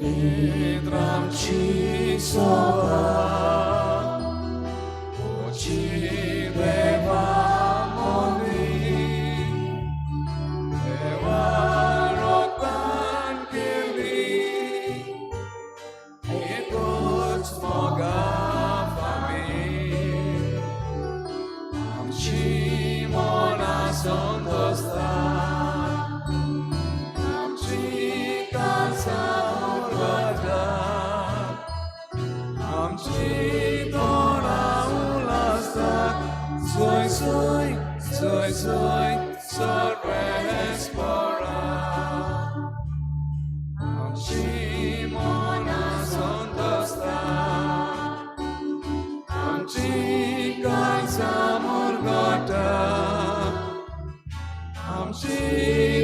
पवित्रांची सभा उची देवा मदीं देवा रोगान केली एकूच मोगा फामील आमची मनां संतोसता आमची काळजां उलगता आमची तोंडां उल्हासतात जय जय जय जय सर्वेस्पोरा आमची मनां संतोसता आमची काळजां मुरगटा आमची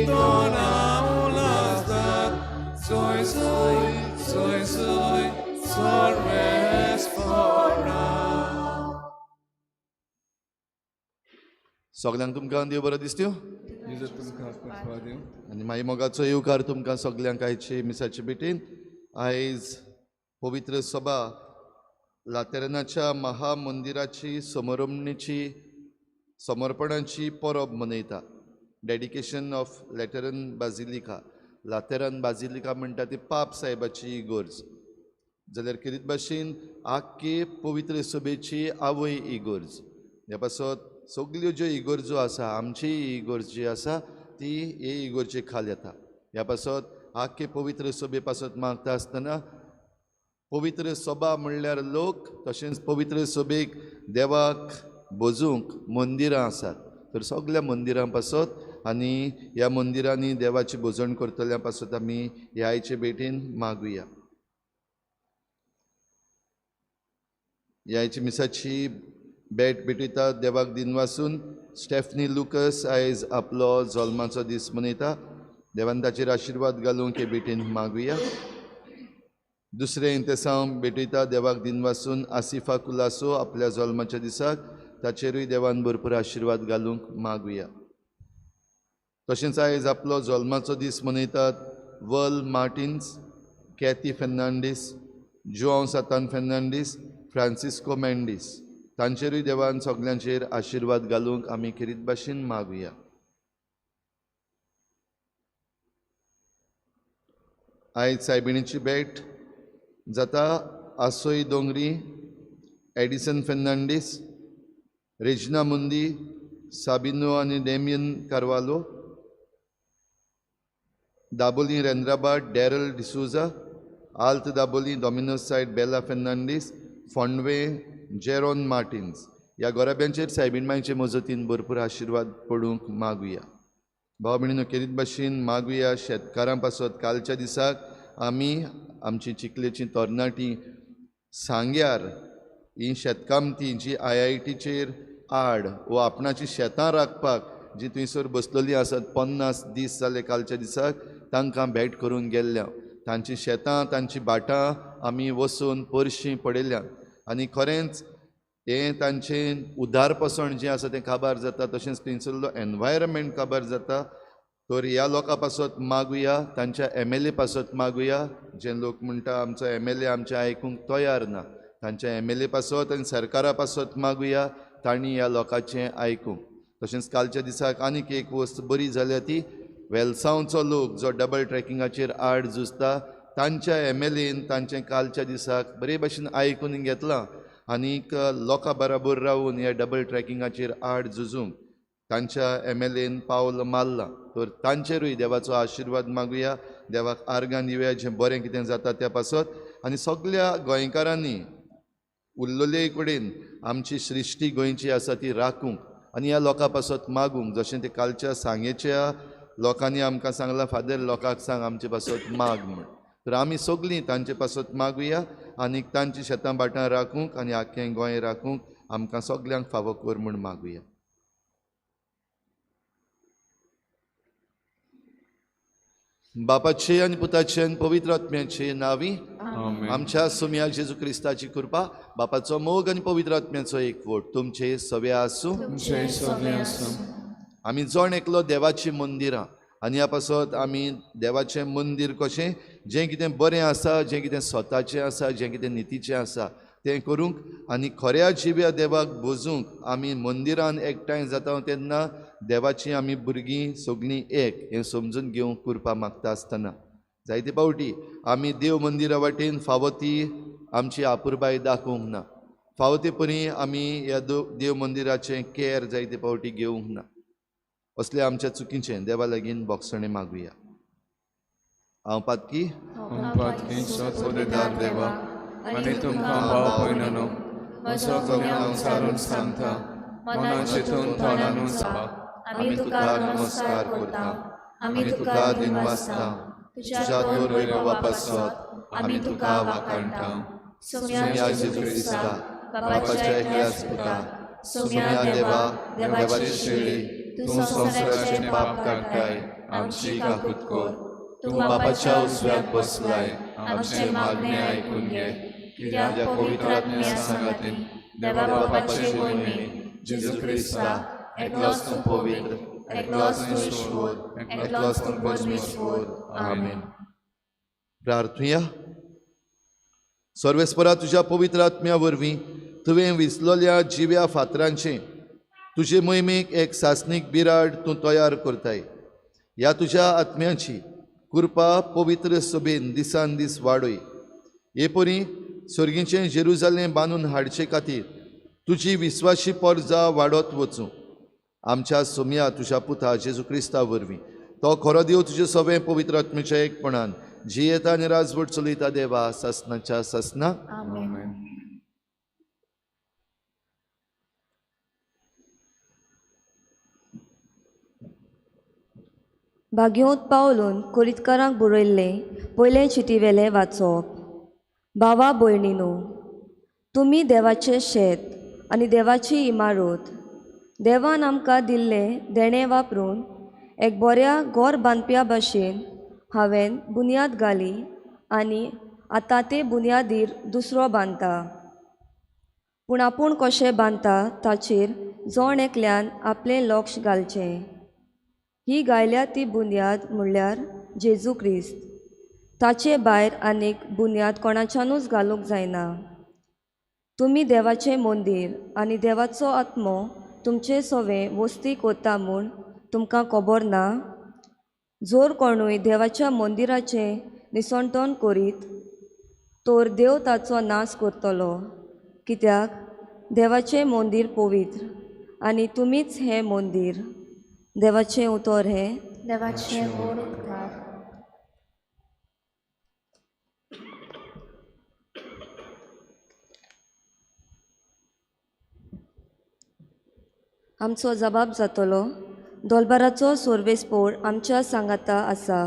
तोंडां उल्हासतात जय जय जय जय सर्वेस्पोरा. सगल्यांक तुमकां देव बरो दिसत्यो. जेजू तुमकां कृपा दिवं. आनी मागीर मोगाचो येवकार तुमकां सगल्यांक आयचे मिसाचे भेटेन. आयज पवित्र सभा लातेरनाच्या महामंदिराची समरमणेची समर्पणाची परब मनयता. Dedication of Lateran Basilica. Lateran Basilica म्हणटा ती पाप साहेबाची इगर्ज, जाल्यार खेरीत भाशेन आख्खे पवित्र सभेची आवय इगर्ज. ह्या पासत सगल्यो ज्यो इगर्जो आसा, आमची इगर्ज जी आसा ती हे इगर्जे खाल येता. ह्या पासत आख्खे पवित्र सभे पासत मागता आसतना पवित्र सभा म्हणल्यार लोक, तशेंच पवित्र सभेक देवाक भजूंक मंदिरां आसात, तर सगल्या मंदिरां पासत आनी ह्या मंदिरांनी देवाची भजण करतल्या पासत आमी ह्या आयचे भेटेन मागुया. ह्या आयची मिसाची भेट भेटयता देवाक दिनवासून स्टेफनी लुकस आयज आपलो जल्माचो दीस मनयता. देवान ताचेर आशिर्वाद घालूंक हे भेटेन मागुया. दुसरें इंतेसांव भेटयता देवाक दिनवासून आसिफा कुलासो आपल्या जल्माच्या दिसाक, ताचेरूय देवान भरपूर आशिर्वाद घालूंक मागुया. तशेंच आयज आपलो जल्माचो दीस मनयतात वल मार्टिन्स, कॅथी फेर्नांडीस, जुआंव सातान फेर्नांडीस, फ्रांसिस्को मेंडीस, तांचेरूय देवान सगल्यांचेर आशिर्वाद घालूंक आमी खेरीत भाशेन मागुया. आयज सायबिणीची भेट जाता आसोय दोंगरी, Edison Fernandes, Regina Mundi, Sabino आनी डेमियन कार्वालो, दाबोली रेंद्राबाद Darryl D'Souza, Alto Dabolim Domino's side Bela Fernandes, फोंडवे जेरोन मार्टिन्स. ह्या गोराब्यांचेर सायबीण मांयचे मजतीन भरपूर आशिर्वाद पडूंक मागुया. भाव भयणीनो खेरीत भाशेन मागुया शेतकारां पासत. कालच्या दिसाक आमी आमची चिखलेची तरणाटी सांग्यार ही शेतकामती जी I I टीचेर आड वो आपणाची शेतां राखपाक जी थंयसर बसलेली आसात 50 दीस जाले कालच्या दिसाक तांकां भेट करूंक गेल्ल्या. तांची शेतां तांची भाटां आमी वचून परशीं पडयल्या आनी खरेंच हें तांचें उदारपसण जें आसा तें काबार जाता, तशेंच थंयसरलो एनवायरमेंट काबार जाता. तर ह्या लोकां पासत मागुया, तांच्या एम एल ए पासत मागुया. जे लोक म्हणटा आमचो एम एल ए आमचें आयकूंक तयार ना, तांच्या एम एल ए पासत आनी सरकारा पासत मागुया तांणी ह्या लोकांचें आयकूंक. तशेंच कालच्या दिसाक आनीक एक वस्त बरी जाल्या ती वेलसांवचो लोक जो डबल ट्रॅकिंगाचेर आड झुजता तांच्या एम एल एन तांचें कालच्या दिसाक बरे भाशेन आयकून घेतलां आनीक लोकां बराबर रावून ह्या डबल ट्रॅकिंगाचेर आड झुजूंक तांच्या एम एल एन पावल मारलां. तर तांचेरूय देवाचो आशिर्वाद मागुया, देवाक आर्गां दिवया जें बरें कितें जाता त्या पासत. आनी सगल्या गोंयकारांनी उरलेले कडेन आमची सृश्टी गोंयची आसा ती राखूंक आनी ह्या लोकां पासत मागूंक, जशें ते कालच्या सांगेच्या लोकांनी आमकां सांगलां फादर लोकांक सांग आमचे पासत माग म्हूण. तर आमी सगलीं तांचे पासत मागुया आनी तांची शेतां भाटां राखूंक आनी आख्खें गोंय राखूंक आमकां सगल्यांक फावो कर म्हूण मागुया. बापाचे आनी पुताचे आनी पवित्र आत्म्याचे नांवी आमेन. आमच्या सोम्या जेजू क्रिस्ताची कृपा, बापाचो मोग आनी पवित्र आत्म्याचो एकवट तुमचे सगळे आसूं. तुमचे सगळे आसूं. आमी जण एकलो देवाची मंदिरां आनी ह्या पासत आमी देवाचें मंदीर कशें जें कितें बरें आसा, जें कितें स्वताचें आसा, जें कितें नितीचें आसा तें करूंक आनी खऱ्या जिव्या देवाक बोजूंक आमी मंदिरान एकठांय जाता तेन्ना देवाचीं आमी भुरगीं सगळीं एक हें समजून घेवंक कृपा मागता आसतना जायते फावटी आमी देव मंदिरा वाटेन फावो ती आमची आपुरबाय दाखोवंक ना, फावो ते परी आमी ह्या देव मंदिराचें केअर जायते फावटी घेवंक ना. असले आमच्या चुकीचें देवा लागीं बोगसणें मागुया. हांव पातकी सत्पुदेदार देवा आनी तुमकां भाव पयनो म्हजो गुन्यांव सारून सांगता मनान चिंतून तोंडानून आमी तुका नमस्कार करता, आमी तुका दिनवासता, तुज्या दोन वैभवा पासत आमी तुका वाखाणटा. सोम्या जेजू क्रिस्ता बापाच्या एकल्याच पुता, सोम्या देवा देवाची शेळी, तूं संवसाराचें पाप काडटाय आमची काकूत कर. तूं बापाच्या उजव्याक बसलाय, आमचें मागणें आयकून घे. कित्याक पवित्र आत्म्या सांगातीन देवा बापाचे मोहिमेन जेजू क्रिस्ता एकलोच तूं पवित्र, एकलोच तूं ईश्वर, एकलोच तूं परमेश्वर. आमेन. प्रार्थुया. सर्वेस्परा तुज्या पवित्र आत्म्या वरवीं तुवें विसलोल्या जिव्या फातरांचें तुजे मोहिमेक एक सासणीक बिराड तूं तयार करताय. ह्या तुज्या आत्म्याची कृपा पवित्र सभेन दिसान दीस वाडय. हे परी सर्गीचें जेरुजालें बांदून हाडचे खातीर तुजी विस्वाशी परजा वाडत वचूं. आमच्या सोम्या तुज्या पुता जेजू क्रिस्ता वरवीं तो खरो देव तुजे सगळें पवित्र आत्म्याच्या एकपणान जियेता आनी राजवट चलयता देवा सासनाच्या सासना. आमेन. भाग्योत पावलून कोरितकारांक बरयल्लें पयलें चिटीवेलें वाचप. भावा भयणीनो, तुमी देवाचें शेत आनी देवाची इमारत. देवान आमकां दिल्लें देणें वापरून एक बऱ्या गोर बांदप्या भाशेन हांवें बुन्याद घाली आनी आतां ते बुन्यादीर दुसरो बांदता. पूण आपूण कशें बांदता ताचेर जण एकल्यान आपलें लक्ष घालचें. ही गायल्या ती बुन्याद म्हणल्यार जेजू क्रिस्त. ताचे भायर आनीक बुन्याद कोणाच्यानूच घालूंक जायना. तुमी देवाचें मंदीर आनी देवाचो आत्मो तुमचे सवें वस्ती कोता म्हूण तुमकां खबर ना? जर कोणूय देवाच्या मंदिराचें निसणटण करीत तर देव ताचो नाश करतलो. कित्याक देवाचें मंदीर पवित्र आनी तुमीच हें मंदीर. देवाचें उतर हें देवाचें व्हड उपकार. आमचो जबाब जातलो. दोलबाराचो सोर्वेस्पोर आमच्या सांगाता आसा.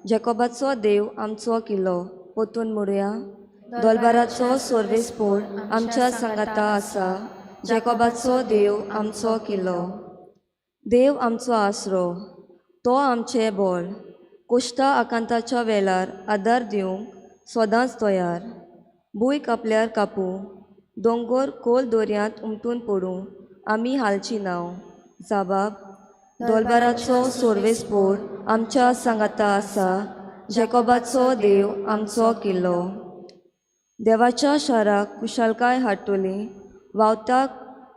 जेकोबाचो देव आमचो किल्लो. पोतून म्हणुया. दोलबाराचो सोर्वेस्पोर आमच्या सांगाता आसा. जेकोबाचो देव आमचो किल्लो. देव आमचो आसरो, तो आमचें बळ. कोश्टा आकांताच्या वेळार आदार दिवंक सदांच तयार. भूंय कापल्यार कापूं, दोंगोर खोल दर्यांत उमटून पडूं, आमी हालची नांव. जाबाब. दोलबाराचो सोर्वेस्पोर आमच्या सांगाता आसा. जेकोबाचो देव आमचो किल्लो. देवाच्या शाराक कुशालकाय हाडटली, व्हांवता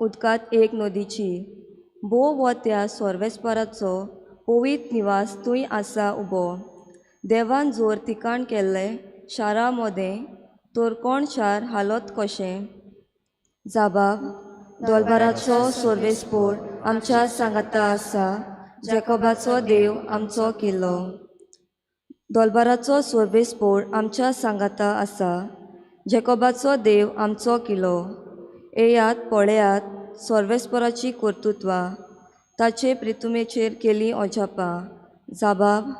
उदकांत एक नदीची. भोव हो त्या सोर्वेस्पराचो पवित्र निवास थंय आसा उबो. देवान जोर ठिकाण केल्लें शारा मदें तर कोण शार हालत कशें? जाबाब. दोलबाराचो सोर्वेस्पोर आमच्या सांगाता आसा. जेकोबाचो देव आमचो किल्लो. दोलबाराचो सोर्वेस्पोर आमच्या सांगाता आसा. जेकोबाचो देव आमचो किल्लो. येयात पळयात सोर्वेस्पोराची कर्तृत्वां, ताचे प्रितुमेचेर केली अजापां. जाबाब.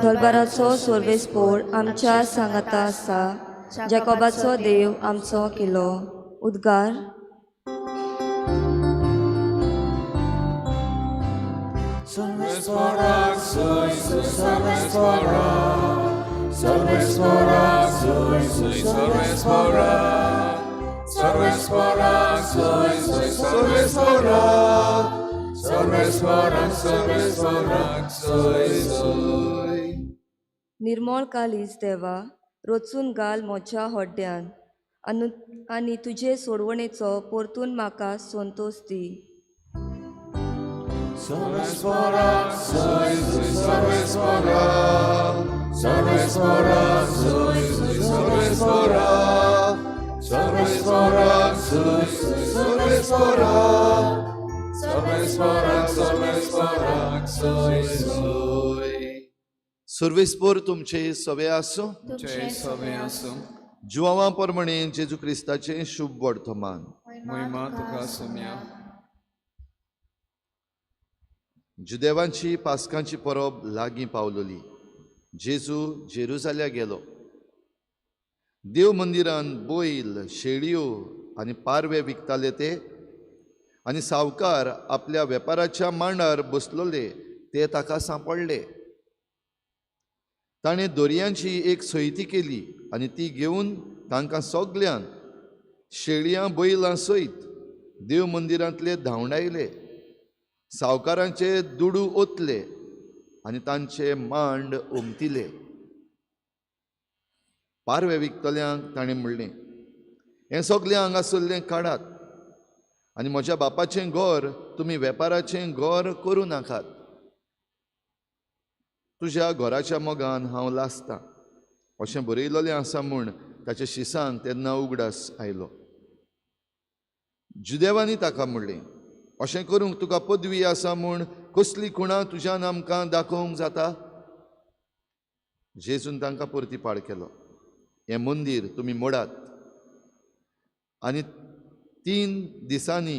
दोलबाराचो सोर्वेस्पोर आमच्या सांगाता आसा. जेकोबाचो देव आमचो किल्लो. उद्गार. Sarvespora, सर्वेस्वराक सर्वेस्वराक सोय सोय. निर्मळ कालीज देवा रचून घाल म्हज्या हड्ड्यान आनी आनी तुजे सोडवणेचो परतून म्हाका संतोश दी. सर्वेस्वराक सोय सोय सर्वेस्वराक सर्वेस्वराक सोय सोय सर्वेस्वराक सर्वेस्वराक सोय सोय सर्वेस्वराक सर्वेस्वराक सर्वेस्वराक सोय सोय. सर्वेस्पोर तुमचे सवे आसूं. तुमचे सवे आसूं. जुवांवा प्रमाणे जेजू क्रिस्ताचें शुभ वर्तमान. महिमा तुका सोम्या. जुदेवांची पास्कांची परब लागीं पावलोली. जेजू जेरुजाल्या गेलो. देव मंदिरान बैल, शेळयो आनी पारवे विकताले ते आनी सावकार आपल्या वेपाराच्या मांडार बसलोले ते ताका सांपडले. ताणें दोरयांची एक सयती केली आनी ती घेवन तांकां सगल्यांक शेळयां बैलां सयत देव मंदिरांतले धांवडायले. सावकारांचे दुडू ओतले आनी तांचे मांड उमतिले. पारवे विकतल्यांक ताणें म्हणलें, हें सगलें हांगासरलें काडात आनी म्हज्या बापाचें घर तुमी वेपाराचें घर करूं नाकात. तुज्या घराच्या मोगान हांव लासतां अशें बरयलेलें आसा म्हूण ताच्या शिसांक तेन्ना उगडास आयलो. जुदेवांनी ताका म्हणलें, अशें करूंक तुका पदवी आसा म्हूण कसली खुणां तुज्यान आमकां दाखोवंक जाता? जेजून तांकां परती पाड केलो, हें मंदीर तुमी मोडात आनी 3 दिसांनी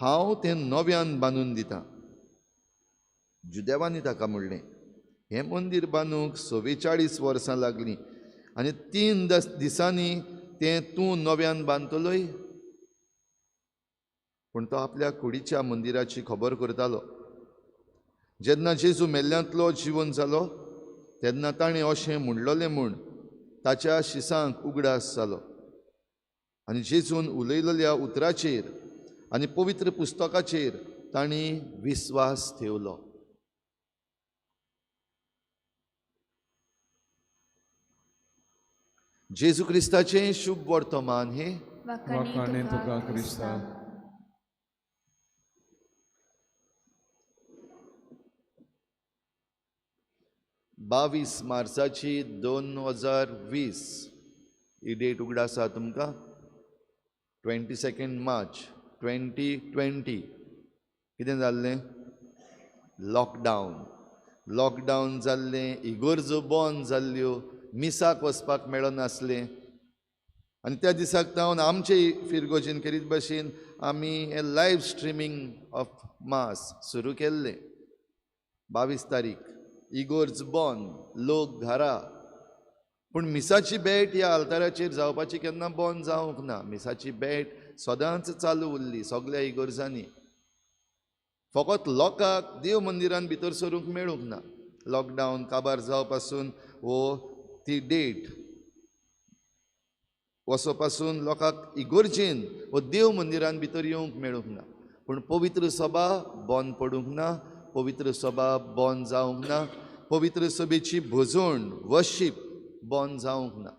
हांव तें नव्यान बांदून दितां. जुदेवांनी ताका म्हणलें, हें मंदीर बांदूंक 44 वर्सां लागलीं आनी 3 दिसांनी तें तूं नव्यान बांदतलोय? पूण तो आपल्या कुडीच्या मंदिराची खबर करतालो. जेन्ना जेजू मेल्ल्यांतलो जिवन जालो तेन्ना ताणें अशें म्हणलोलें म्हूण ताच्या शिसांक उगडास जालो आनी जेजून उलयलेल्या उतराचेर आनी पवित्र पुस्तकाचेर तांणी विस्वास ठेवलो. जेजू क्रिस्ताचें शुभ वर्तमान हें. वाखाणे तुका क्रिस्ता. 22 मार्चाची 2020 ही डेट उगडा आसा तुमकां. 22 मार्च 2020 कितें जाल्लें? लॉकडावन. लॉकडावन जाल्लें, इगर्जो बंद जाल्ल्यो, मिसाक वचपाक मेळनासलें आनी त्या दिसाक जावन आमचे फिरगोजेन केरीत भशेन आमी हें लायव्ह स्ट्रिमींग ऑफ मास सुरू केल्लें. 22 तारीख इगोर्ज बंद, लोक घरा, पूण मिसाची भेट ह्या आल्ताराचेर जावपाची केन्ना बंद जावंक ना. मिसाची भेट सदांच चालू उरली सगल्या इगोर्जांनी. फकत लोकांक देव मंदिरान भितर सरूंक मेळूंक ना. लॉकडावन काबार जावपासून वो ती डेट वचो पासून लोकांक इगोर्जेन वो देव मंदिरान भितर येवंक मेळूंक ना. पूण पवित्र सभा बंद पडूंक ना, पवित्र सभा बंद जावंक ना, पवित्र सभेची भजवण वर्शीप बंद जावंक ना.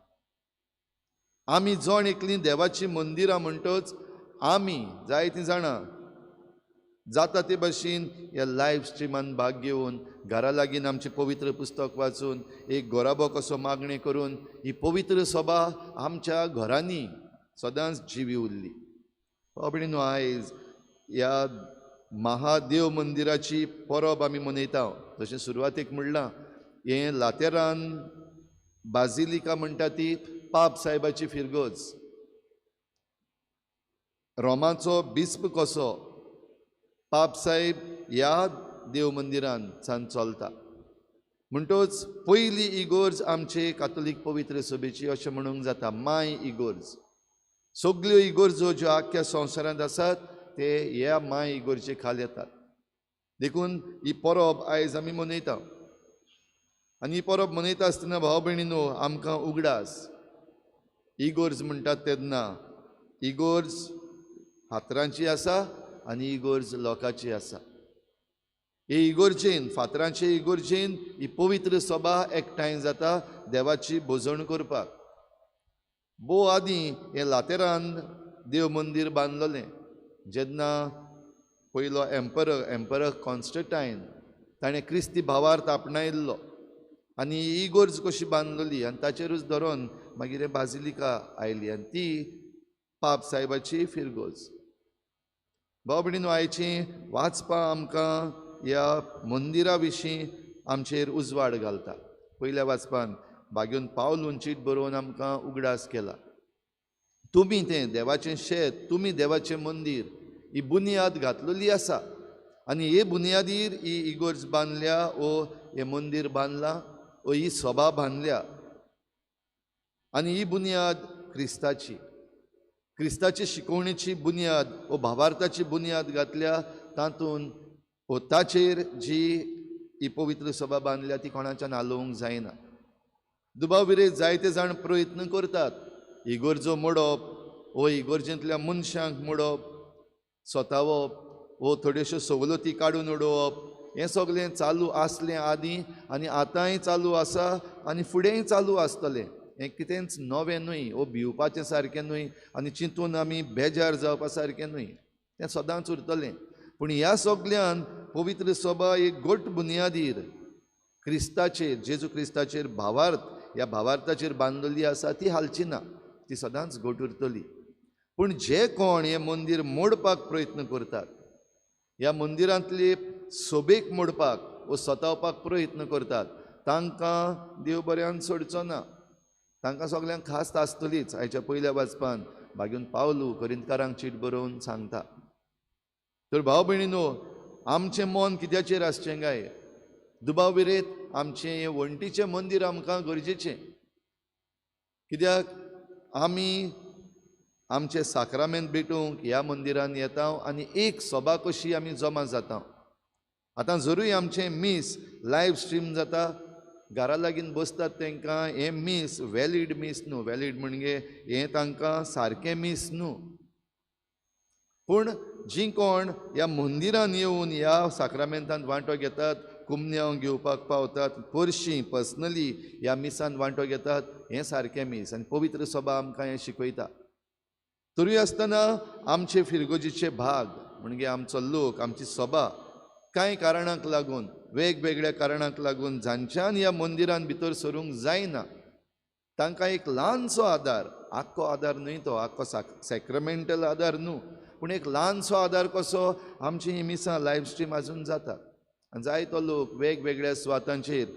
आमी जण एकलीं देवाचीं मंदिरां म्हणटच आमी जायतीं जाणां जाता ते भशेन ह्या लायव्ह स्ट्रिमान भाग घेवन घरा लागीं आमचें पवित्र पुस्तक वाचून एक गोराबो कसो मागणें करून ही पवित्र सभा आमच्या घरांनी सदांच जिवी उरली. बाबडी न्हू आयज ह्या महादेव मंदिराची परब आमी मनयता. जशें सुरवातेक म्हणलां, हें लातेरान बाजिलिका म्हणटा ती पाप साहेबाची फिरगोज, रोमाचो बिस्प कसो पाप साहेब ह्या देव मंदिरान सान चलता. म्हणटच पयली इगोर्ज आमचे कातोलीक पवित्र सभेची अशें म्हणूंक जाता, माय इगोर्ज. सगल्यो इगोर्जो ज्यो आख्ख्या संवसारांत आसात ते ह्या माय इगोर्जे खाल येतात. देखून ही परब आयज आमी मनयता आनी ही परब मनयता आसतना भाव भयणीनो आमकां उगडास इगोर्ज म्हणटात तेन्ना इगोर्ज हातरांची आसा आनी इगोर्ज लोकांची आसा. हे इगोर्जेन, फातरांचे इगोर्जेन ही पवित्र सभा एकठांय जाता देवाची भोजण करपाक. भोव आदीं हें लातेरान देव मंदीर बांदलेलें. जेन्ना पयलो एम्परर कॉन्स्टंटायन ताणें क्रिस्ती भावार्थ आपणायल्लो आनी ही इगोर्ज कशी बांदलेली आनी ताचेरूच धरून मागीर बाजिलिका आयली आनी ती पाप सायबाची फिरगोज. भाव भयणीनो, आयचीं वाचपां आमकां ह्या मंदिरा विशीं आमचेर उजवाड घालता. पयल्या वाचपान बागेवन पावलून चीट बरोवन आमकां उगडास केला, तुमी तें देवाचें शेत, तुमी देवाचें मंदीर, ही बुन्याद घातलेली आसा आनी हे बुन्यादीर ही इगोर्ज बांदल्या ओ हें मंदीर बांदलां ओ ही सभा बांदल्या. आनी ही बुन्याद क्रिस्ताची, क्रिस्ताची शिकोवणेची बुन्याद ओ भावार्थाची बुन्याद घातल्या. तातूंत ओ ताचेर जी ही पवित्र सभा बांदल्या ती कोणाच्यान हालोवंक जायना. दुबाव विरयत जायते जाण प्रयत्न करतात इगोर्जो मोडप ओ इगोर्जेंतल्या मनशांक मोडप, सतावप वो थोड्योश्यो सवलती काडून उडोवप, हें सगळें चालू आसलें आदीं आनी आतांय चालू आसा आनी फुडेंय चालू आसतलें. हें कितेंच नवें न्हय वो भिवपाचें सारकें न्हय आनी चिंतून आमी बेजार जावपा सारकें न्हय, तें सदांच उरतलें. पूण ह्या सगल्यान पवित्र सभा एक घट बुन्यादीर क्रिस्ताचेर, जेजू क्रिस्ताचेर भावार्थ, ह्या भावार्थाचेर बांदलेली आसा ती हालची ना, ती सदांच घट उरतली. पूण जे कोण हें मंदीर मोडपाक प्रयत्न करतात, ह्या मंदिरांतली सोबेक मोडपाक वो सतावपाक प्रयत्न करतात, तांकां देव बऱ्यान सोडचो ना, तांकां सगल्यांक खास्त आसतलीच. आयच्या पयल्या वाचपान बागेवन पावलू करिंतकारांक चीट बरोवन सांगता. तर भाव भयणीनो, आमचें मन कित्याचेर आसचें काय? दुबाव विरयत आमचें हें वण्टीचें मंदीर आमकां गरजेचें. कित्याक आमी आमचें साक्रामेंत भेटूंक ह्या मंदिरान येता आनी एक सभा कशी आमी जमा जाता. आतां जरूय आमचें मीस लायव्ह स्ट्रीम जाता, घरा लागीं बसतात तांकां हें मीस वॅलीड मीस न्हू, वॅलीड म्हणजे हें तांकां सारकें मीस न्हू. पूण जीं कोण ह्या मंदिरान येवन ह्या साक्रामेंतांत वांटो घेतात, कुमन्यांव घेवपाक पावतात, परशीं पर्सनली ह्या मिसान वांटो घेतात, हें सारकें मीस आनी पवित्र सभा आमकां हें शिकयता. तरूय आसतना आमचे फिरगोजीचे भाग म्हणजे आमचो लोक, आमची सभा कांय कारणांक लागून, वेगवेगळ्या कारणांक लागून जांच्यान ह्या मंदिरान भितर सरूंक जायना, तांकां एक ल्हानसो आदार, आख्खो आदार न्हय तो, आख्खो सॅक्रमेंटल आदार न्हू, पूण एक ल्हानसो आदार कसो आमची ही मिसां लायव्ह स्ट्रीम आजून जाता. आनी जायतो लोक वेगवेगळ्या सुवातांचेर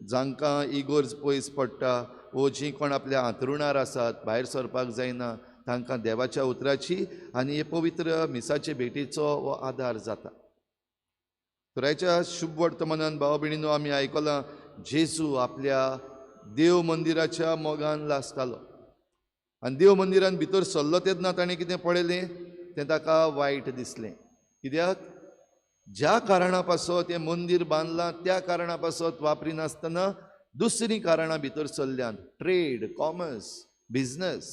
जांकां इगोर्ज पयस पडटा वो जीं कोण आपल्या आंतरुणार आसात, भायर सरपाक जायना, तांकां देवाच्या उतराची आनी हे पवित्र मिसाचे भेटीचो हो आदार जाता. तर आयच्या शुभ वर्तमानान भाव भयणीनो आमी आयकलां, जेजू आपल्या देव मंदिराच्या मोगान लासतालो आनी देव मंदिरान भितर सरलो तेन्ना ताणें कितें पळयलें, तें ताका वायट दिसलें. कित्याक ज्या कारणा पासत हें मंदीर बांदलां त्या कारणा पासत वापरिनासतना दुसरीं कारणां भितर सरल्यान, ट्रेड, कॉमर्स, बिजनस.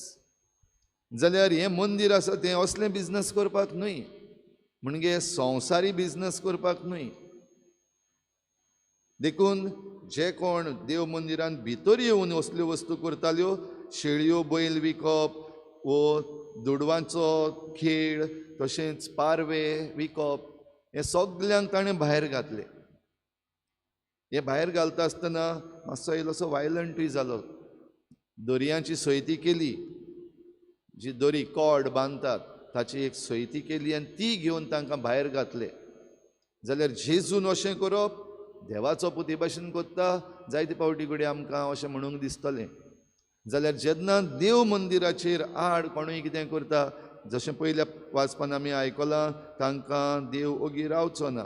जाल्यार हें मंदीर आसा तें असलें बिजनस करपाक न्हय, म्हणजे संवसारी बिजनस करपाक न्हय. देखून जे कोण देव मंदिरान भितर येवन असल्यो वस्तू करताल्यो, शेळयो बैल विकप वो दुडवांचो खेळ, तशेंच पारवे विकप, हें सगल्यांक ताणें भायर घातलें. हें भायर घालता आसतना मातसो इल्लोसो वायलंटूय जालो. दोरयांची सोयती केली, जी दोरी कॉर्ड बांदतात ताची एक सोयती केली आनी ती घेवन तांकां भायर घातले. जाल्यार जेजून अशें करप देवाचो पुती भाशेन करता, जायते फावटी घडये आमकां अशें म्हणूंक दिसतलें. जाल्यार जेन्ना देव मंदिराचेर आड कोणूय कितें करता, जशें पयल्या वाचपान आमी आयकलां, तांकां देव ओगी रावचो ना,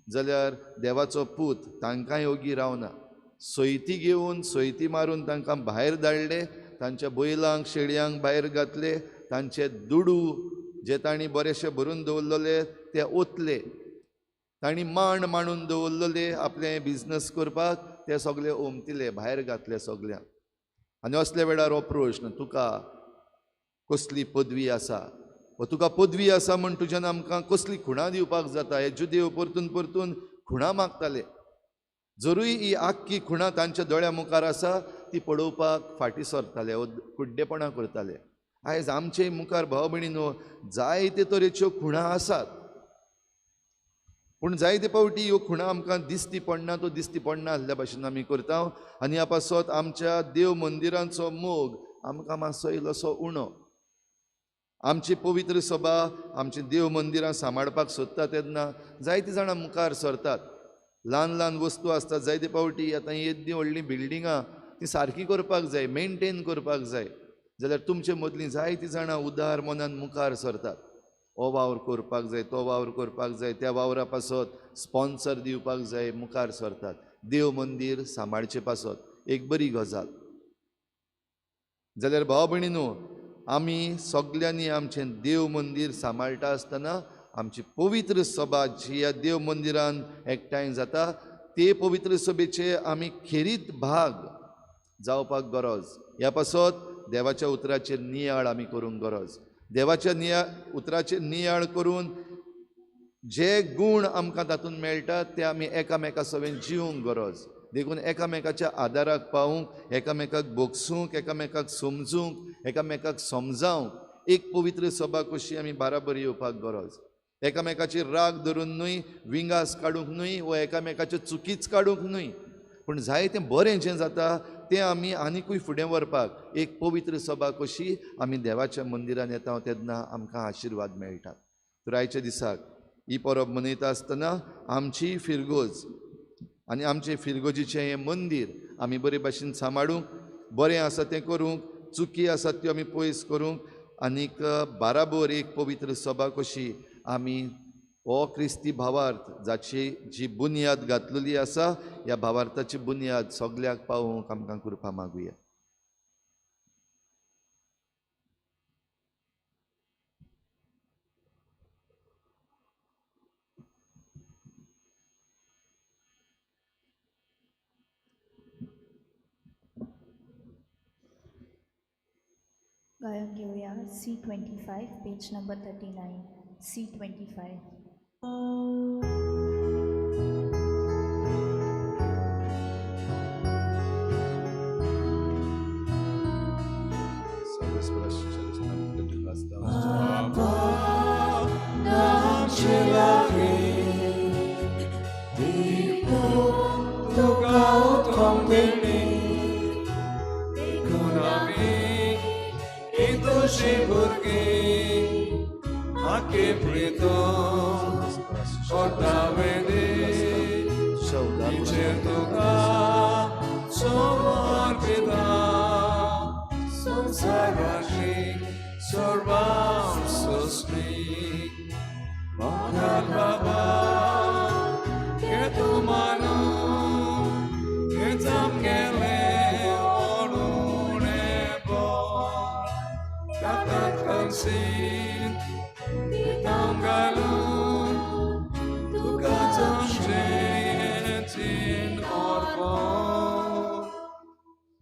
जाल्यार देवाचो पूत तांकांय ओगी रावना. सोयती घेवन सोयती मारून तांकां भायर धाडले, तांच्या बैलांक शेळयांक भायर घातले, तांचे दुडू जे तांणी बरेशे भरून दवरलेले ते ओतले, तांणी मांड मांडून दवरलेले आपले बिजनस करपाक ते सगळे ओमतिले, भायर घातले सगळ्यांक. आनी असल्या वेळार हो प्रश्न, तुका कसली पदवी आसा, वा तुका पदवी आसा म्हूण तुज्यान आमकां कसली खुणां दिवपाक जाता? हे जुदेव परतून परतून खुणां मागताले. जरूय ही आख्खी खुणां तांच्या दोळ्या मुखार आसा ती पळोवपाक फाटीं सरताले वो कुड्डेपणां करताले. आयज आमचे मुखार भाव भयणीनो जायते तरेच्यो खुणां आसात, पूण जायते फावटी ह्यो खुणां आमकां दिसती पडना, तो दिसती पडना आसल्या भाशेन आमी करता आनी ह्या पासत आमच्या देव मंदिरांचो मोग आमकां मातसो इल्लोसो उणो. आमची पवित्र सभा आमची देव मंदिरां सांबाळपाक सोदता तेन्ना जायतीं जाणां मुखार सरतात. ल्हान ल्हान वस्तू आसतात जायते फावटी, आतां येद्दी व्हडलीं बिल्डिंगां ती सारकी करपाक जाय, मेनटेन करपाक जाय, जाल्यार तुमचे मदलीं जायतीं जाणां उदार मनान मुखार सरतात. हो वावर करपाक जाय, तो वावर करपाक जाय, त्या वावरा पासत स्पॉन्सर दिवपाक जाय, मुखार सरतात देव मंदीर सांबाळचे पासत. एक बरी गजाल. जाल्यार भाव भयणीनो आमी सगल्यांनी आमचें देव मंदीर सांबाळटा आसतना आमची पवित्र सभा जी ह्या देव मंदिरान एकठांय जाता ते पवित्र सभेचे आमी खेरीत भाग जावपाक गरज. ह्या पासत देवाच्या उतराचेर नियाळ आमी करूंक गरज. देवाच्या उतराचेर नियाळ करून जे गूण आमकां तातूंत मेळटात ते आमी एकामेका सवें जिवंक गरज. देखून एकामेकाच्या आदाराक पावूंक, एकामेकाक भोगसूंक, एकामेकाक समजूंक, एकामेकाक समजावंक एक पवित्र सभा कशी आमी बाराबर येवपाक गरज. एकामेकाचेर राग धरून न्हय, विंगास काडूंक न्हय वो एकामेकाच्यो चुकीच काडूंक न्हय, पूण जायतें बरें जें जाता तें आमी आनिकूय फुडें व्हरपाक एक पवित्र सभा कशी आमी देवाच्या मंदिरान येता तेन्ना आमकां आशिर्वाद मेळटात. तर आयच्या दिसाक ही परब मनयता आसतना आमची फिरगोज आनी आमचें फिरगोजीचें हें मंदीर आमी बरे भाशेन सांबाळूंक, बरें आसा तें करूंक, चुकी आसात त्यो आमी पयस करूंक आनीक बाराबर एक पवित्र सभा कशी आमी हो क्रिस्ती भावार्थ जाची जी बुन्याद घातलेली आसा ह्या भावार्थाची बुन्याद सगल्याक पावोवंक आमकां कृपा मागुया. गायन घेऊया C25 page number 39 C25.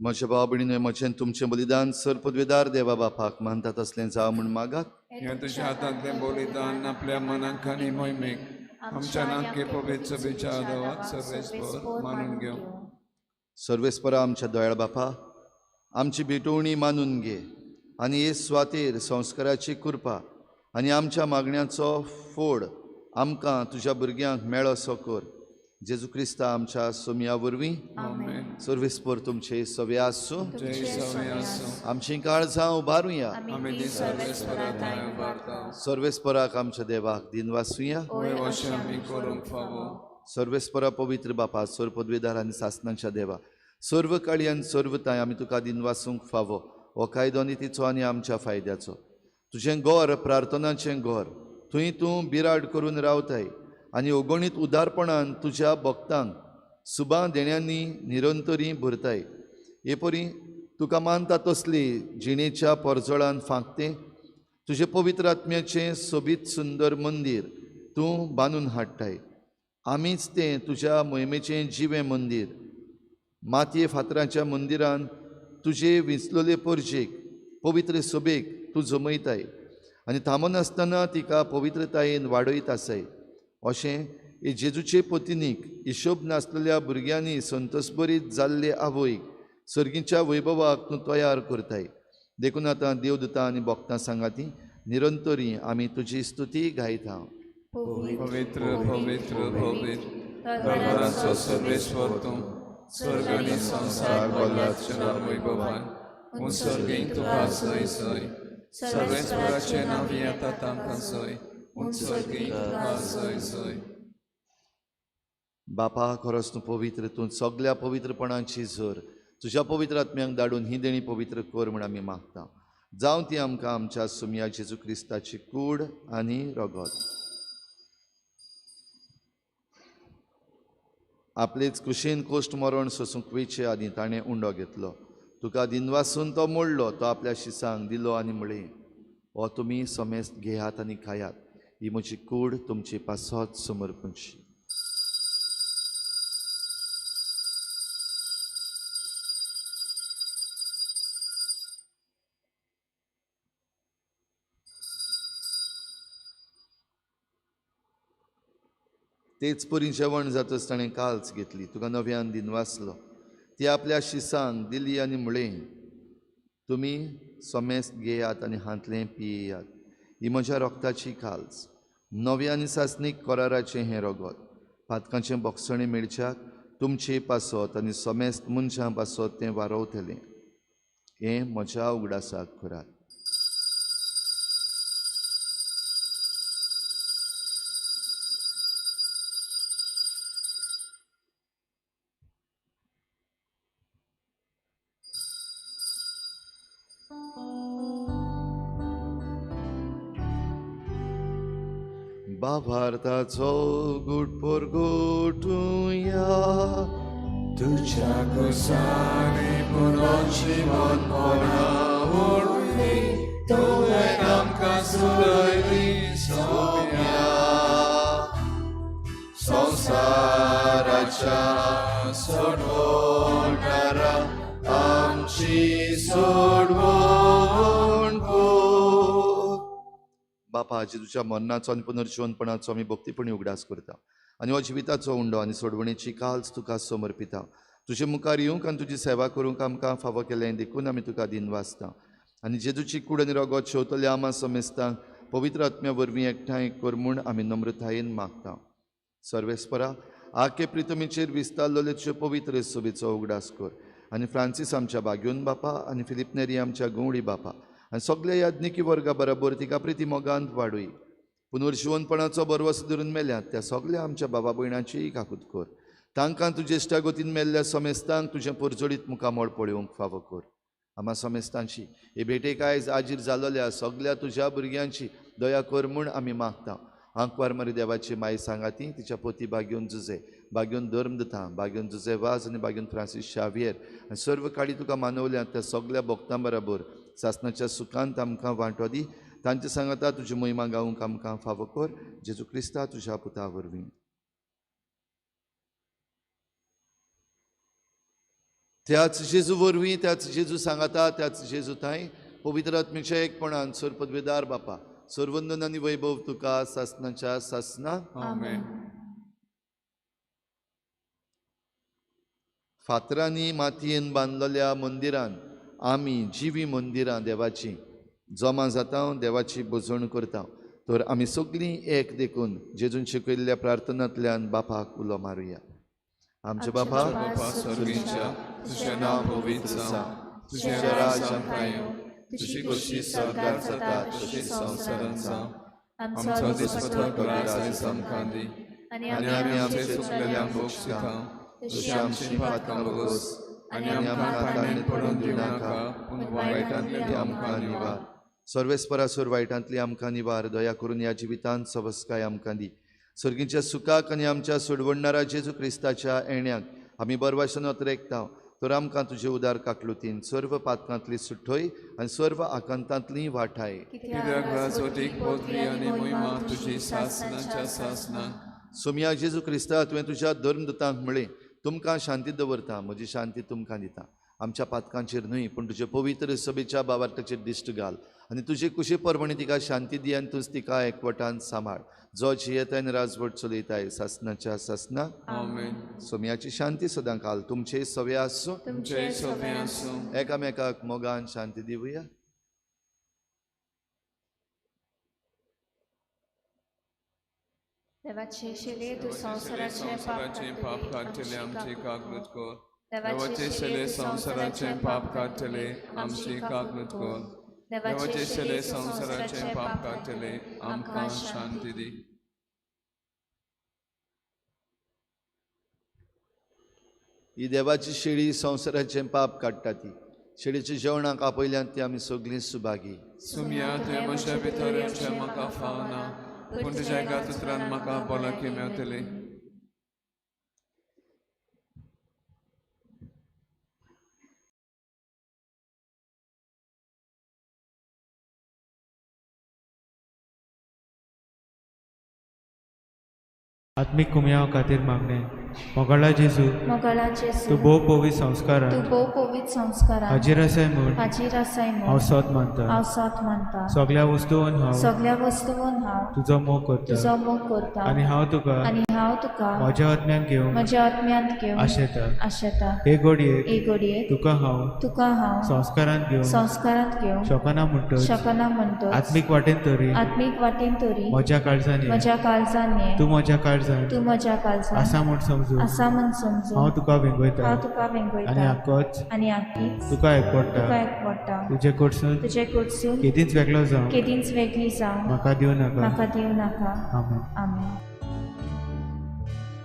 म्हज्या भाव भयणीनो, म्हजें तुमचें बलिदान सर पदवेदार देवा बापाक मानतात तसलें जावं म्हूण मागात. हें तुज्या हातांतलें बलिदान आपल्या मनाक आनी मोहिमेक आमच्या नाके पवित्र सभेच्या आदावात सर्वेस्पर मानून घेवं. सर्वेस्परा आमच्या दयाळ बापा, आमची भेटवणी मानून घे आनी हे स्वातेर संस्काराची कृपा आनी आमच्या मागण्याचो फोड आमकां तुज्या भुरग्यांक मेळो कर. जेजू क्रिस्ता आमच्या सोमया वरवीं. सर्वेस्पर तुमचे सवे आसूं. आमची काळजां उबारुया. सर्वेस्पराक आमच्या देवाक दिनवासुया. सर्वेस्परा पवित्र बापा, सर्व पदवेदार आनी सासनाच्या देवा, सर्व काळी आनी सर्व ताय आमी तुका दिनवासूंक फावो. हो कायदो नितीचो आनी आमच्या फायद्याचो. तुजें घर प्रार्थनाचें घर, थंय तूं बिराड करून रावताय आनी अगणीत उदारपणान तुज्या भक्तांक सुबां देण्यांनी निरंतरी भरताय. हे परी तुका मानता तसली जिणेच्या परजळान फांकतें तुजें पवित्र आत्म्याचें सोबीत सुंदर मंदीर तूं बांदून हाडटाय. आमीच तें तुज्या मोहिमेचें जिवें मंदीर. मातये फातराच्या मंदिरान तुजे विंचलोले परजेक पवित्र सोबेक तूं जमयताय आनी थांबनासतना तिका पवित्रतायेन वाडयत आसाय. अशें हे जेजूचे पतिनीक हिशोब नासलेल्या भुरग्यांनी संतोषभरीत जाल्ले आवयक सर्गीच्या वैभवाक तूं तयार करताय. देखून आतां देवदूतां आनी भक्तां सांगाती निरंतरी आमी तुजी स्तुती गायता. पवित्र पवित्र पवित्र दरबाराचो सर्वेश्वर तूं, स्वर्ग आनी संवसार भरला तुज्या वैभवान. उत्सर्गीक तुका सय सय, सर्वेश्वराचें नांव येता तांकां सय, उत्सर्गीक तुका सय सय. बापा, खरोच तूं पवित्र, तूं सगल्या पवित्रपणाची झर. तुज्या पवित्र आत्म्यांक धाडून ही देणी पवित्र कर म्हूण आमी मागता. जावं ती आमकां आमच्या सुमया जेजू क्रिस्ताची कूड आनी रगत. आपलेच कुशीन कोश्ट मरण सोसूंक वयचे आदीं ताणें उंडो घेतलो. तुका दिनवासून तो मोडलो, तो आपल्या शिसांक दिलो आनी म्हळें, हो तुमी समेस्त घेयात आनी खायात, ही म्हजी कूड तुमची पासत समर्पणची. तेच परी जेवण जातच ताणें काल्च घेतली, तुका नव्यान दिनवासलो, ती आपल्या शिसांक दिली आनी म्हळें, तुमी समेस्त घेयात आनी हांतलें पियेयात, ही म्हज्या रोगताची काल्च, नव्या आनी सासणीक कराराचें हें रगत, पातकांचें बोगसणें मेळच्याक तुमचे पासत आनी समेस्त मनशां पासत तें वारवतलें. हें म्हज्या उगडासाक करात. बाभारताचो गुटपोर गोटुया, तुज्या कुसानी पुनर्जिवनपणा वरवीं तुवें आमकां सुरयली सोम्या. संवसाराच्या सोडवणारा आमची सोडवण कर. बापा, जेजूच्या मरणाचो आनी पुनर्जिवनपणाचो आमी भक्तीपणी उगडास करता आनी हो जिविताचो उंडो आनी सोडवणेची काल्च तुका समर्पिता. तुजे मुखार येवंक आनी तुजी सेवा करूंक आमकां फावो केलें देखून आमी तुका दिनवासता. आनी जेजूची कूड आनी रगत शेवतल्या आमा समेस्तांक पवित्र आत्म्या वरवीं एकठांय कर म्हूण आमी नम्रतायेन मागता. सर्वेस्परा, आखे प्रितमीचेर विस्तारलेले तुजे पवित्र सोबेचो उगडास कर आनी फ्रांसीस आमच्या बाग्योन बापा आनी फिलीप नेरी आमच्या गवळी बापा आनी सगल्या याज्ञिकी वर्गा बराबर तिका प्रिती मोगांत वाडूय. पुनर्जिवनपणाचो बरवस धरून मेल्यात त्या सगल्या आमच्या बाबा भयणाचीय काकूत कर. तांकां तुजे इश्टागतीन मेल्ल्या समेस्तांक तुजें परजळीत मुखामळ पळोवंक फावो कर. आमा समेस्तांची हे भेटेक आयज आजीर जालोल्या सगल्या तुज्या भुरग्यांची दया कर म्हूण आमी मागता. आंकवार मारी देवाची माय सांगाती तिच्या पोती बाग्योन जुजे, बाग्योन धर्म दिता, बाग्योन जुजे वाज आनी बाग्योन फ्रांसीस शावियर आनी सर्व काळी तुका मानवल्या त्या सगल्या भक्तां बराबर सासणाच्या सुखांत आमकां वांटो दी. तांचे सांगाता तुजी महिमा गावंक आमकां फावो कर. जेजू क्रिस्ता तुज्या पुता वरवीं. त्याच जेजू वरवीं, त्याच जेजू सांगाता, त्याच जेजू थांय पवित्र आत्म्याच्या एकपणान सर्वपदवेदार बापा, सर्वंदन आनी वैभव तुका सासणाच्या सासना. आमेन. फातरांनी मातयेन बांदलेल्या मंदिरान आमी जिवी मंदिरां देवाची जमा जाता, देवाची भजण करता. तर आमी सगळीं एक देखून जेजून शिकयल्ल्या प्रार्थनांतल्यान बापाक उलो मारुया. आमचे बापा बापा स्वर्गीच्या, तुजें नांव पवित्र जावं, तुजें राज आमकां येवं, तुजी खोशी स्वर्गार जाता तशी संवसारांत जावं. आमचो दिसपटो ग्रास आयज आमकां दी आनी आमी आमचे चुकलेल्यांक भोगशिता तशी आमची पातकां भोगोस आनी आमकां ताणें पडून दिवं नाका, पूण वायटांतली आमकां निवार. सर्वेस्परासोर वायटांतली आमकां निवार. दया करून ह्या जिवितांत सवस्काय आमकां दी. सर्गीच्या सुखाक आनी आमच्या सोडवणणारा जेजू क्रिस्ताच्या येण्याक आमी बरवासन अतरेकता. तर आमकां तुजे उदार काकलुतीन सर्व पातकांतली सुठय आनी सर्व आकांतांतली वाठाय. कित्याक राजवटीक पदवी आनी महिमा तुजी सासणाच्या सासणाक. सोमया जेजू क्रिस्ता, तुवें तुज्या धर्मदूतांक म्हळें, तुमकां शांती दवरता, म्हजी शांती तुमकां दिता. आमच्या पातकांचेर न्हय पूण तुजे पवित्र सभेच्या बाबार्थाचेर दिश्ट घाल आनी तुजे कुशे परवणी तिका शांती दी आनी तूंच तिका एकवटान सांबाळ, जो जियेताय आनी राजवट चलयताय सासनाच्या सासना. आमेन. सोम्याची शांती सदां काल तुमचे सवे आसूं. तुमचे सवे आसूं. एकामेकाक मोगान शांती दिवया. देवाचे शेले तूं संवसाराचें संवसाराचें पाप पाप काडटले काडटले आमची काकूत काकूत कर. देवाचे शेले संवसाराचें पाप काडटले आमची काकूत कर. देवाचे शेले संवसाराचें पाप काडटले आमकां शांती दी. ही देवाची शेळी संवसाराचें पाप काडटा ती शेळीच्या जेवणाक आपयल्यान ती आमी सगळीं सुभागी. सुमया तुवें म्हज्या भितर येवचें म्हाका फावना, पूण तुज्या एका उतरान म्हाका भलायकी मेवतली. आत्मीक कुमयाव खातीर मागणें. मोगाळा जेजू, मोगाळा जेजू, तूं भोव पवित्र तूं संस्कारान भोव पवित्र संस्कारान हाजीर आसाय म्हूण हाजीर आसाय हांव म्हूण सोद मानता. हांव सोद मानता. सगळ्या वस्तून हांव सगळ्या वस्तून हांव तुजो मोग करता तुजो मोग करता आनी हांव तुका आनी हांव तुका म्हज्या आत्म्यान घेवंक म्हज्या आत्म्यांत घेवन आशेता. आशेता. हे घडयेक हे घडयेक तुका हांव तुका हांव संस्कारान घेवंक संस्कारांत घेवंक शकना म्हणटच शकना म्हणटच आत्मीक वाटेन तरी आत्मीक वाटेन तरी म्हज्या काळजान ये. म्हज्या काळजान ये. तूं म्हज्या काळजान तूं म्हज्या काळजान आसा म्हूण समजून आसा म्हूण समजून हांव तुका वेंगयता हांव तुका आनी वेंगयता आकोच आनी आकीच तुका एकवटा. तुका एकवटा. तुजे कडसून तुजे कडसून केदींच वेगळो जावं केदींच वेगळी जावं म्हाका दिवं नाका. म्हाका दिवं नाका. आमेन. आमेन.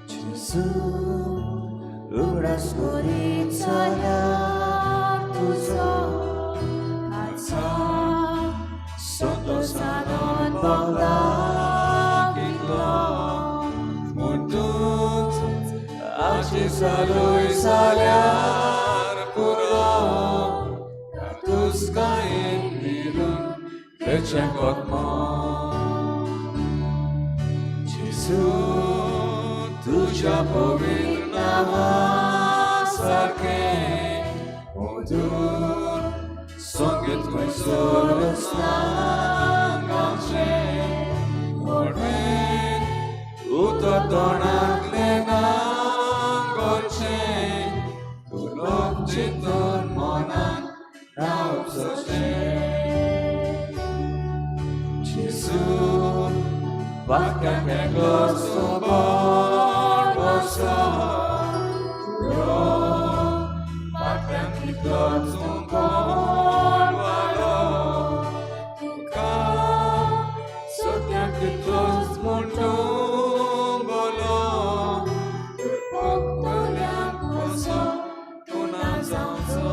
जेजू उगडास करीत जाल्यार तुजो काळजा संतोषान भोगला कितलो म्हूण तूंच आजी चालूय जाल्यार पुरो तुस्कायेन मिरून तेचें कोतमो. जेजू तुज्या पवित्र नांवा सारकें मधूर संगीत खंयसरूच ना गावचें, म्हणून उतर तोंडांतलें ना घोळचें, तूं लोक चिंतून मनान ना उपसचें. जेजू वाक्यांक एकलोच तूं बळ बसो, वाक्यांक कितलोच तूं कोण वालो, तुका सत्याक कितलोच म्हूण तूं बोलो, भोगतल्यांक कसो तूं ना जावचो.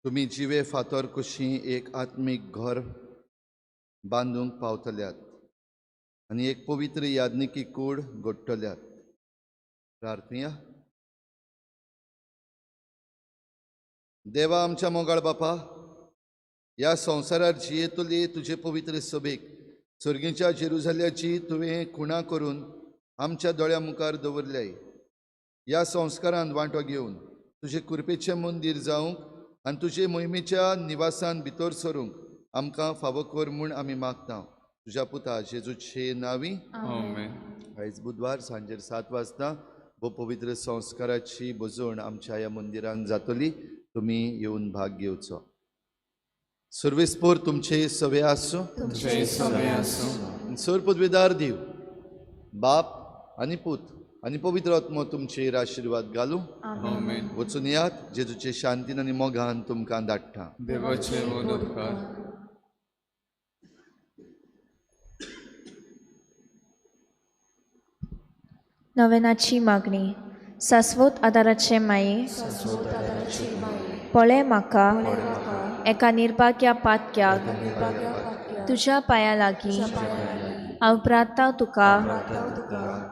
तुमी जिवे फातर कशी एक आत्मीक घर बांदूंक पावतल्यात आनी एक पवित्र याज्ञिकी कूड घडटल्यात. प्रार्थुया. देवा आमच्या मोगाळ बापा, ह्या संवसारार जियेतली तुजे पवित्र सभेक सर्गीच्या जेरुजाल्याची तुवें खुणा करून आमच्या दोळ्या मुखार दवरल्याय. ह्या संस्कारान वांटो घेवन तुजे कृपेचें मंदीर जावंक आनी तुजे मोहिमेच्या निवासान भितर सरूंक आमकां फावो कर म्हूण आमी मागता. तुज्या पुता जेजूचे नावी. आमेन. आयज बुधवार सांजेर 7 वाजता भोव पवित्र संस्काराची भजवण आमच्या ह्या मंदिरान जातली. तुमी येवन भाग घेवचो. सर्वेस्पोर तुमचे सवे आसूं. तुमचे सवे आसूं. सर पदवेदार देव बाप आनी पूत आनी पवित्र आत्मो तुमचेर आशिर्वाद घालूं. आमेन. वचून यात जेजूचे शांतीन आनी मोगान तुमकां धाडटा. देवाचे व्हड उपकार. नवेनाची मागणी. सास्वत आदाराचे माये, पळय म्हाका एका निर्भाग्या पातक्याक तुज्या पांया लागीं हांव प्रार्थना तुका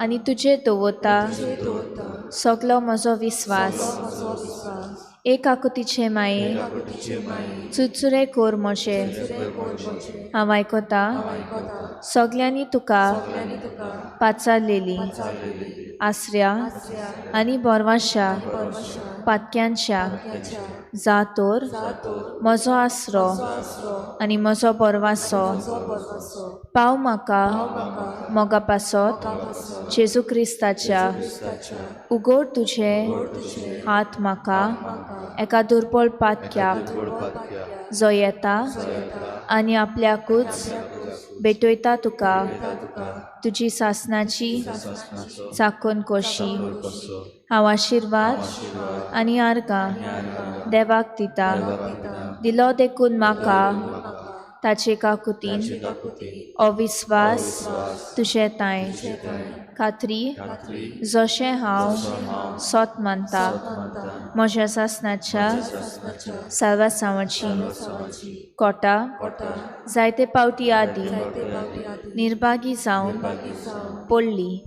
आनी तुजेर दवरता सगलो म्हजो विस्वास. एक आकुतीचे माये, चुरचुरे कोर म्हजे. हांव आयकता सगल्यांनी तुका पाचारलेली आसऱ्या आनी बोरवाशा पातक्यांच्या जा तर म्हजो आसरो आनी म्हजो बोरवासो पाव म्हाका मोगा पासत जेजू क्रिस्ताच्या. उगड तुजे हात म्हाका एका दुर्बळ पातक्याक जो येता आनी आपल्याकूच भेटयता तुका तुजी सासनाची चाकून कशी. हांव आशिर्वाद आनी आर्गां देवाक दिता. दिलो देखून म्हाका ताचे काकुतीन अविस्वास तुजे तांय खात्री जशें हांव सोत मानता म्हज्या सासनाच्या साल्वासांवाची कोटा जायते पावटी आदी निर्भागी जावन पडली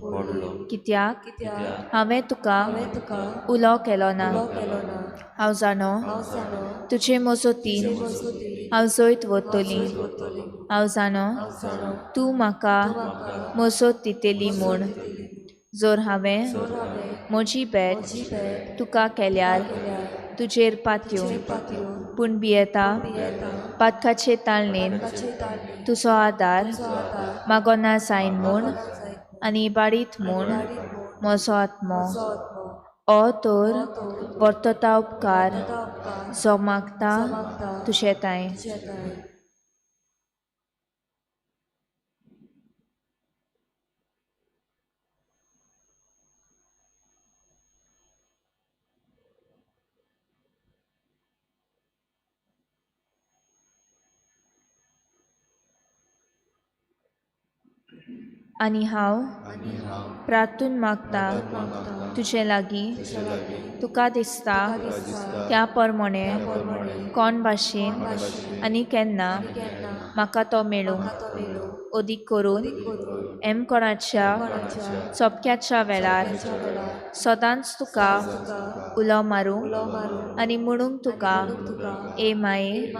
कित्याक हांवें तुका उलो केलो ना. हांव जाणो तुजे मजतीन हांव जैत वतली. हांव जाणो तूं म्हाका मजत दितली म्हूण. जर हांवें म्हजी भेट तुका केल्यार तुजेर पातयो पूण भियेता पातकाचे ताळणेन तुजो आदार मागोना जायन म्हूण आनी इबाडीत म्हूण म्हजो आत्मो. ओ तर वर्तता उपकार जो मागता तुजे तांय. आनी हांव प्रार्थून मागता तुजे लागीं तुका दिसता त्या प्रमाणे कोण भाशेन आनी केन्ना म्हाका तो मेळूं. अदीक करून एमकोणाच्या चोपक्याच्या वेळार सदांच तुका उलो मारूंक आनी म्हणूंक तुका ए माये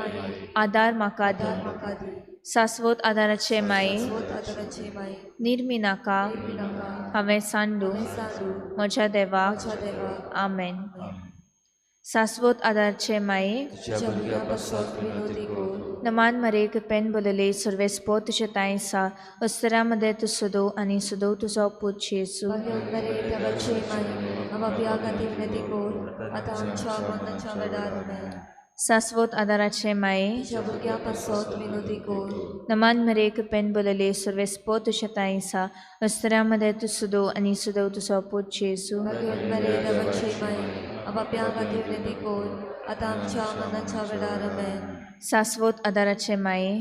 आदार म्हाका दी. सास्वत आदाराचे माये निर्मिनाका हांवें सांडू म्हज्या देवाक. आमेन. सास्वत आदारचे माये नमान मरे कृपेन बोलले सर्वेस्पो तुजे तांय सा अस्तरा मदें तूं सदो आनी सदो तुजो पूत जेजू. सास्वत आदाराचे माये नमान मरे कृपेन बोलले सर्वेस्पो तुजे तांय सा अस्तरा मदें तूं सदो आनी सदो तुजो पूत जेजू. सास्वत आदाराचे माये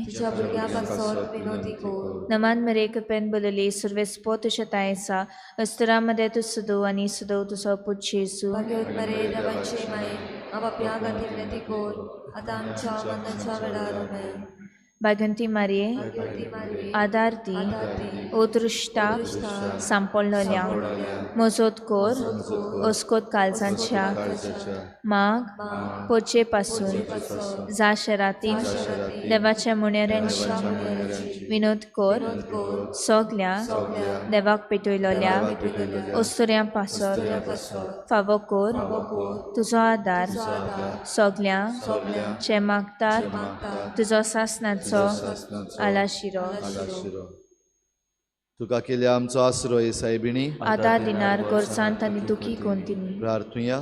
नमान मरे कृपेन बोलले सर्वेस्पो तुजे तांय सा अस्तरा मदें तूं सदो आनी सदो तुजो पूत जेजू. बागंती मारये आदार दी ओ दृश्टाक सांपडलोल्या मजत कोर अस्कोत काळजांच्या माग पोचे पासून जा शरातीन देवाच्या मुणेऱ्यांची विनोद कोर सगल्या देवाक पेटयलोल्या अस्तुऱ्यां पासत फावो कोर तुजो आदार सगल्या चे मागतात तुजो सासनाचो सासणाचो आलाशिरो. आलाशिरो. तुका केल्या आमचो आसरो हे सायबिणी, आदार दिनार गोरसांत आनी दुखी कोंतिनी. प्रार्थुया.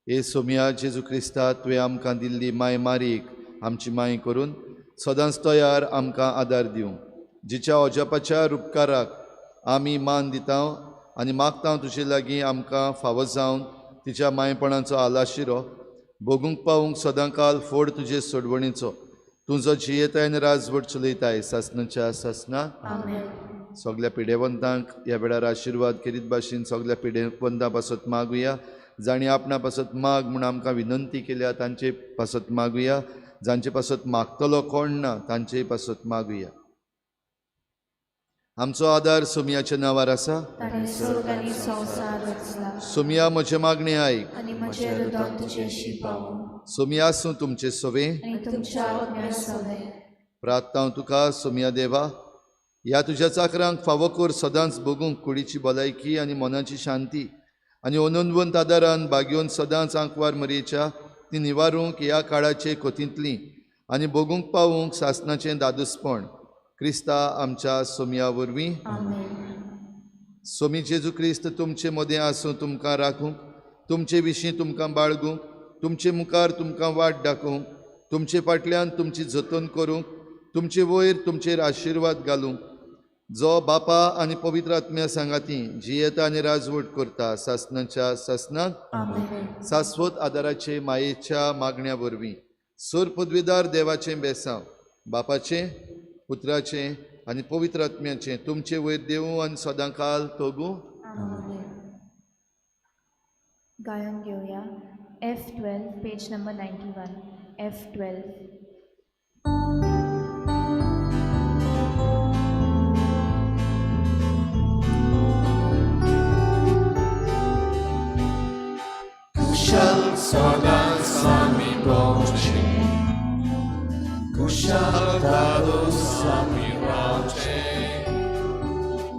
हे सोमया जेजू क्रिस्ता, तुवें आमकां दिल्ली माय मारीक आमची माय करून सदांच तयार आमकां आदार दिवं, जिच्या अजापाच्या रुपकाराक आमी मान दिता आनी मागता तुजे लागीं आमकां फावो जावन तिच्या मायपणाचो आलाशिरो भोगूंक पावूंक सदांकाल फोड तुजे सोडवणीचो. तूं जो जियेताय आनी राजवट चलयताय सासनाच्या सासना. सगल्या पिडेवंतांक ह्या वेळार आशिर्वाद केरीत भाशेन सगल्या पिडेवंतां पासत मागुया, जांणी आपणा पासत माग म्हूण आमकां विनंती केल्या तांचे पासत मागुया, जांचे पासत मागतलो कोण ना तांचे पासत मागुया. आमचो आदार सोमयाच्या नांवार आसा. ताणें सोर्ग आनी संवसार रचला. सोमया म्हजें मागणें आयक आनी म्हजें रुदन तुजेशी पावूं. सोमया आसूं तुमचे सवे आनी तुमच्या आत्म्या सवें. प्रार्थना तुका सोमया देवा, ह्या तुज्या चाकरांक फावो कर सदांच भोगूंक कुडीची भलायकी आनी मनाची शांती आनी अनंतवंत आदारान बागेवन सदांच आंकवार मरयेच्या ती निवारूंक ह्या काळाचे कोतींतली आनी भोगूंक पावूंक सासनाचें दादूसपण क्रिस्ता आमच्या सोमया वरवीं. सोमी जेजू क्रिस्त तुमचे मदें आसूं, तुमकां राखूंक, तुमचे विशीं तुमकां बाळगूंक, तुमचे मुखार तुमकां वाट दाखोवंक, तुमचे फाटल्यान तुमची जतन करूंक, तुमचे वयर तुमचेर आशिर्वाद घालूंक, जो बापा आनी पवित्र आत्म्या सांगाती जियेता आनी राजवट करता सासनाच्या सासनाक. सास्वत आदाराचे मायेच्या मागण्या वरवीं सोर पदवीदार देवाचें बेसांव बापाचें पुत्राचें आनी पवित्र आत्म्याचें तुमचे वयर देवूं आनी सदांकाल तोगूं. गायन घेवया F12 page number 91 F12. कुशल सदांच आमी भोंवचें, कुशल दादोस आमी रावचें,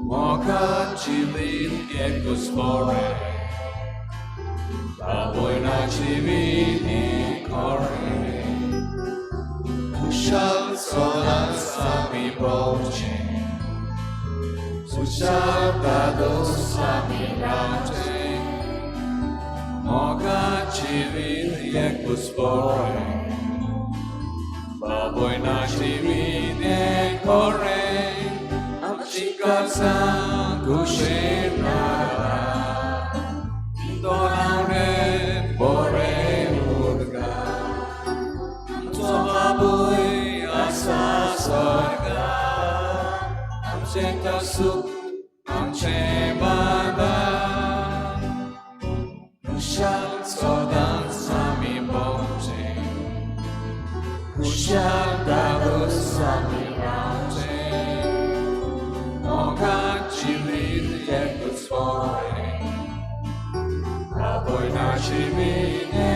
मोगाची लीन एकूच बरें, बाबोयनाची विधी खरें. कुशल सदांच आमी भोंवचें, कुशल दादोस आमी रावचें, मोगाची वीर एकूच बरें, बाबोयनाची विधी खरें. आमची काळजां कुशीन रावा, दोनावणे बरें उरगा, आमचो बापूय आसा स्वर्गार, आमचें तो सूख आमचें बाबा. कुशल सदांच आमी भोंवचें, कुशल दादोस आमी रावचें, मोगाची लीद एकूच बरें, बाबोयनाची विधी